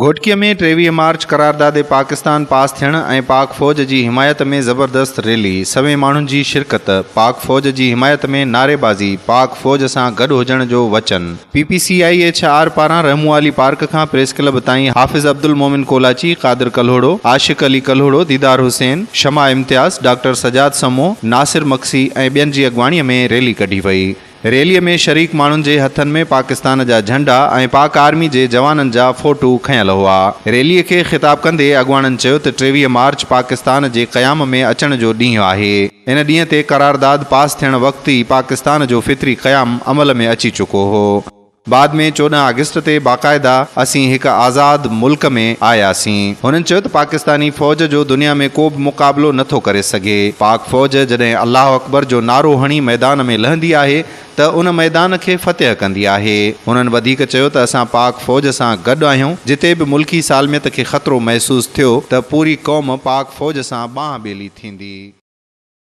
Ghotki ۾ 23 march قرارداد پاڪستان پاس ٿيڻ ۽ پاڪ فوج جي حمايت ۾ زبردست ريلي، سوين ماڻهن جي شرڪت، پاڪ فوج جي حمايت ۾ نعريبازي، پاڪ فوج سان گڏ هجڻ جو وچن. P P C I H R پاران رحمون علي پارڪ کان پريس ڪلب تائين حافظ عبدالمومن ڪولاچي، قادر ڪلهوڙو، عاشق علي ڪلهوڙو، ديدار حسين، شمع امتياز، ڊاڪٽر سجاد سمون، ناصر مگسي ۽ ٻين جي اڳواڻي ۾ ريلي ڪڍي وئي. ريلي ۾ شريڪ ماڻهن جي هٿن ۾ پاڪستان جا جهنڊا ۽ پاڪ آرمي جي جوانن جا فوٽو کنيل هئا. ريلي کي خطاب ڪندي اڳواڻن چيو ته 23 مارچ پاڪستان جي قيام ۾ اچڻ جو ڏينهن آهي. ان ڏينهن تي قرارداد پاس ٿيڻ وقت ئي پاڪستان جو فطري قيام عمل ۾ اچي چڪو هو. بعد ۾ 14 آگسٽ تي باقاعده اسين هڪ آزاد ملڪ ۾ آياسين. هنن چيو ته پاڪستاني فوج جو دنيا ۾ ڪو به مقابلو نه ٿو ڪري سگهي. پاڪ فوج جڏهن الله اڪبر جو نعرو هڻي ميدان ۾ لهندي آهي ته ان ميدان کي فتح ڪندي آهي. هنن وڌيڪ چيو ته اسان پاڪ فوج سان گڏ آهيون، جتي به ملڪي سالميت کي خطرو محسوس ٿيو ته پوري قوم پاڪ فوج سان ٻانهن ٻيلي ٿيندي.